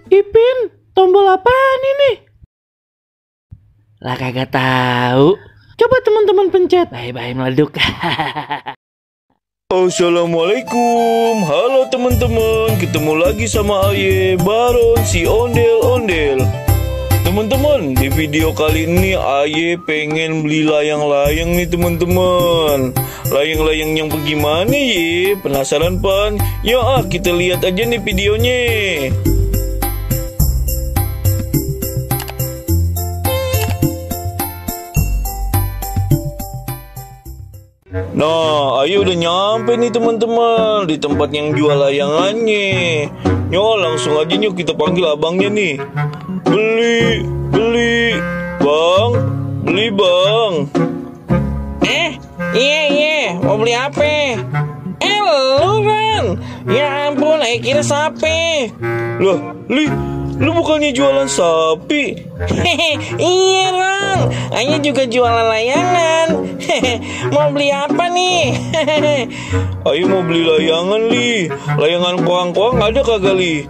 Ipin, tombol apaan ini? Lah kagak tahu. Coba teman-teman pencet. Bye-bye meleduk. Assalamualaikum, halo teman-teman, ketemu lagi sama Aye Baron si ondel-ondel. Teman-teman, di video kali ini Aye pengen beli layang-layang nih teman-teman. Layang-layang yang bagaimana ye? Penasaran pan? Yuk kita lihat aja nih videonya. Nah, Ayo udah nyampe nih teman-teman di tempat yang jual layangannya. Yo, langsung aja yuk kita panggil abangnya nih. Beli, bang, beli bang. Iya, mau beli apa? Lu Ran, ya ampun, kira sapi. Loh, lu bukannya jualan sapi? Iya Ran, Ayah juga jualan layangan. Mau beli apa nih? Ayo mau beli layangan li. Layangan koang-koang ada kagak li?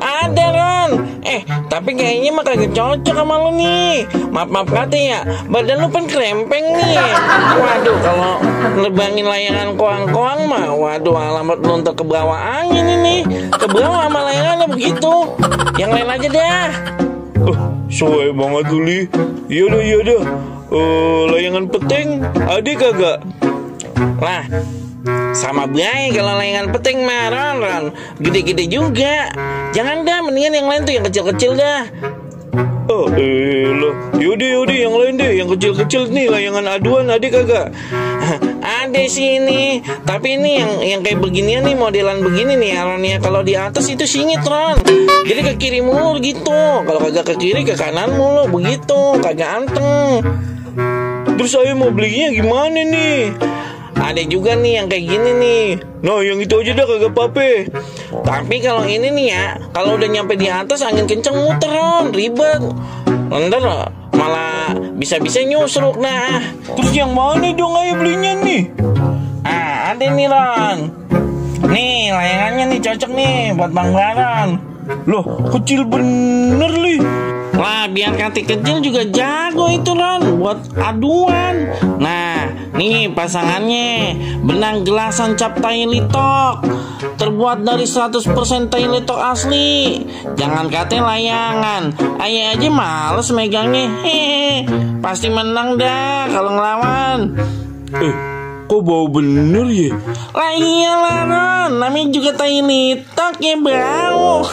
Ada Ran. Tapi kayaknya mah kagak cocok sama lu nih. Maaf kata ya, badan lu kan krempeng nih. Waduh, kalau nebangin layangan koang-koang mah, waduh alamat lu untuk ke bawah angin ini. Ke bawah sama layangannya begitu. Yang lain aja dah. Soalnya banget tuh li. Iya dah. Layangan peting ada kagak? Lah, sama baik kalau layangan peting mah Ron. Gede-gede juga. Jangan dah, mendingan yang lain tuh yang kecil-kecil dah. Yaudah yang lain deh. Yang kecil-kecil nih, layangan aduan ada kagak? Ada sih ini. Tapi ini yang kayak beginian nih, modelan begini nih Ron ya. Kalau di atas itu singit Ron. Jadi ke kiri mulu gitu. Kalau kagak ke kiri ke kanan mulu begitu. Kagak anteng. Terus saya mau belinya gimana nih? Ada juga nih yang kayak gini nih. Nah yang itu aja dah kagak apa-apa. Tapi kalau ini nih ya, kalau udah nyampe di atas angin kenceng muter Ron, ribet. Ntar malah bisa-bisa nyusruk nah. Terus yang mana dong Ayo belinya nih? Ada nih Ron. Nih layangannya nih cocok nih buat Bang Baron. Loh kecil bener li. Lah biar kaki kecil juga jago itu Ron buat aduan. Nah nih pasangannya benang gelasan cap tai litok, terbuat dari 100% tai litok asli. Jangan kata layangan, Ayah aja males megangnya. Pasti menang dah kalau ngelawan. Kok bau bener ya? Lah iyalah Ron, namanya juga tai litok ya bau.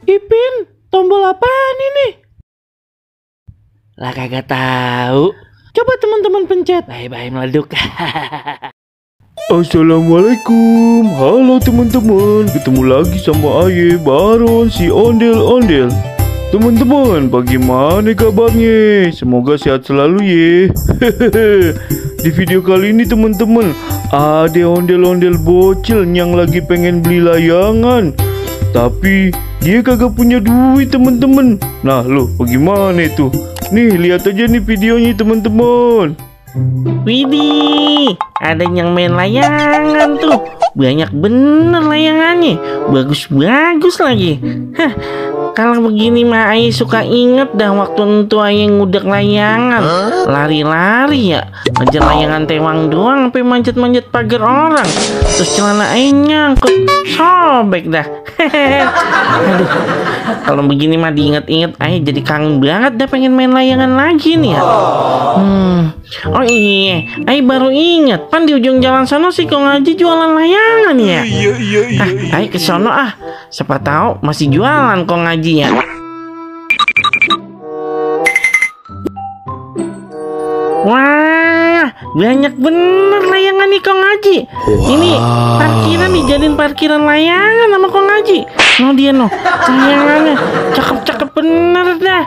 Ipin, tombol apaan ini? Lah kagak tahu. Coba teman-teman pencet. Bye-bye meleduk. Assalamualaikum, halo teman-teman, ketemu lagi sama Aye Baron si ondel-ondel. Teman-teman, bagaimana kabarnya? Semoga sehat selalu ya. Di video kali ini teman-teman, ada ondel-ondel bocil yang lagi pengen beli layangan, tapi dia kagak punya duit teman-teman. Nah lo bagaimana itu? Nih lihat aja nih videonya teman-teman. Widih, ada yang main layangan tuh. Banyak bener layangannya. Bagus-bagus lagi. Kalau begini mah Ayah suka inget dah waktu itu Ayah ngudek layangan. Lari-lari ya, ngejar layangan tewang doang sampai manjat-manjat pagar orang. Terus celana Ayah nyangkut, sobek dah. Aduh, kalau begini mah diinget-inget Ayah jadi kangen banget dah pengen main layangan lagi nih ya. Oh iya, Ayah baru ingat, pan di ujung jalan sana sih Kong Haji jualan layangan ya. Iya. Ayah ke sono siapa tahu masih jualan Kong Haji ya. Wah, banyak bener layangan nih Kong Haji. Ini parkiran dijadiin parkiran layangan sama Kong Haji. No dia no, layangannya cakep-cakep bener dah.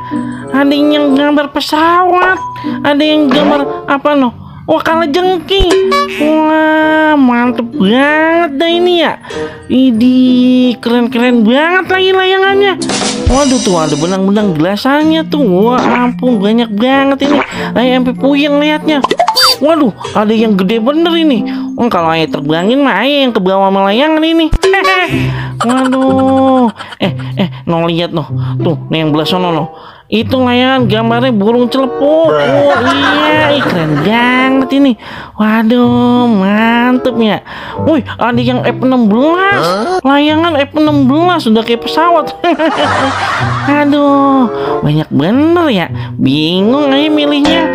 Ada yang gambar pesawat, ada yang gambar apa no? Wah, kalajengking. Wah, mantep banget dah ini ya. Idih, keren-keren banget lagi layangannya. Waduh tuh, ada benang-benang gelasannya tuh. Wah ampun, banyak banget ini. Ayah sampai puyeng liatnya. Waduh, ada yang gede bener ini. Kalau ayah terbangin mah ayah yang ke bawah sama layangan ini. Waduh. No lihat no. Tuh, nih yang belah sono no. Itu layangan gambarnya burung celepuk. Oh iya, keren banget ini. Waduh, mantep ya. Wih, ada yang F-16. Layangan F-16 udah kayak pesawat. Aduh, banyak bener ya. Bingung aja milihnya.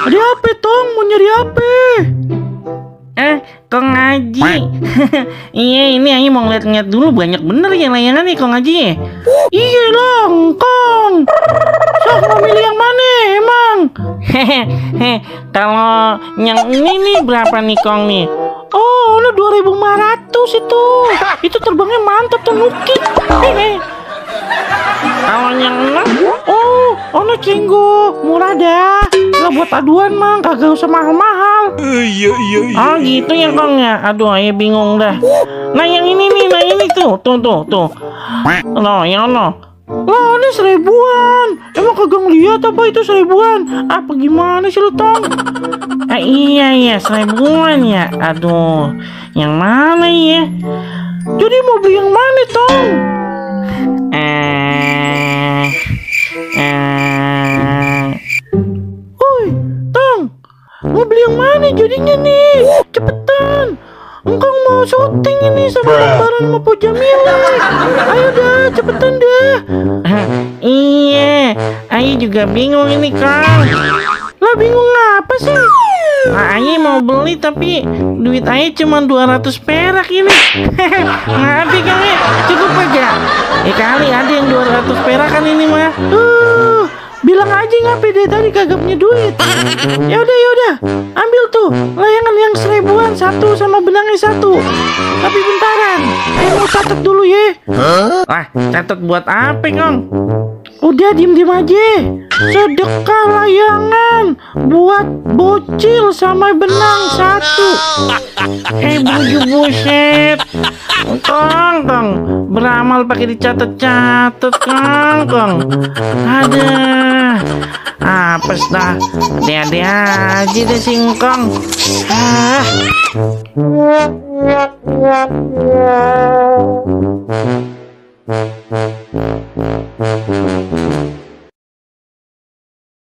Ada apa Tong? Mau nyari apa? Kong Haji. Iya, ini Ayi mau ngeliat-ngeliat dulu. Banyak bener ya layangan nih Kong Haji ya. Iya dong Kong. Sok mau milih yang mana emang? Kalau yang ini nih berapa nih Kong nih? Oh, ini 2.500 itu. Itu terbangnya mantap tuh nukit. Kalau yang ono cenggo murah dah. Lah buat aduan mang kagak usah mahal-mahal. Iya. Oh gitu ya Kong ya. Aduh, Ayah bingung dah. Nah yang ini nih, nah ini tuh. No, yang no. Lah ini 1.000-an. Emang kagak ngeliat apa itu 1.000-an? Apa gimana sih lu Tong? Iya 1.000-an ya. Aduh, yang mana ya? Jadi mau beli yang mana Tong? Woi, Tong, mau beli yang mana jadinya nih? Cepetan, engkau mau syuting ini sama gambaran sama Po Jamila. Ayo dah, cepetan deh. Iya, Ayi juga bingung ini Kang. Lah bingung apa sih? Nah, Ayi mau beli tapi duit Ayi cuma 200 perak ini. Ngapain Kang ya? Cukup aja. Kali ada yang 200 perak kan ini mah. Bilang aja ngapain deh tadi kagak punya duit. Ya udah, ambil tuh layangan yang 1.000-an satu sama benangnya satu. Tapi bentaran, ayo mau catat dulu ya. Wah, catat buat apa Kang? Udah diem aja. Sedekah layangan buat bocil sama benang satu. Buset. Kang, beramal pakai dicatat-catat Kang. Ada. Apes dah. Ade-ade aja deh singkong.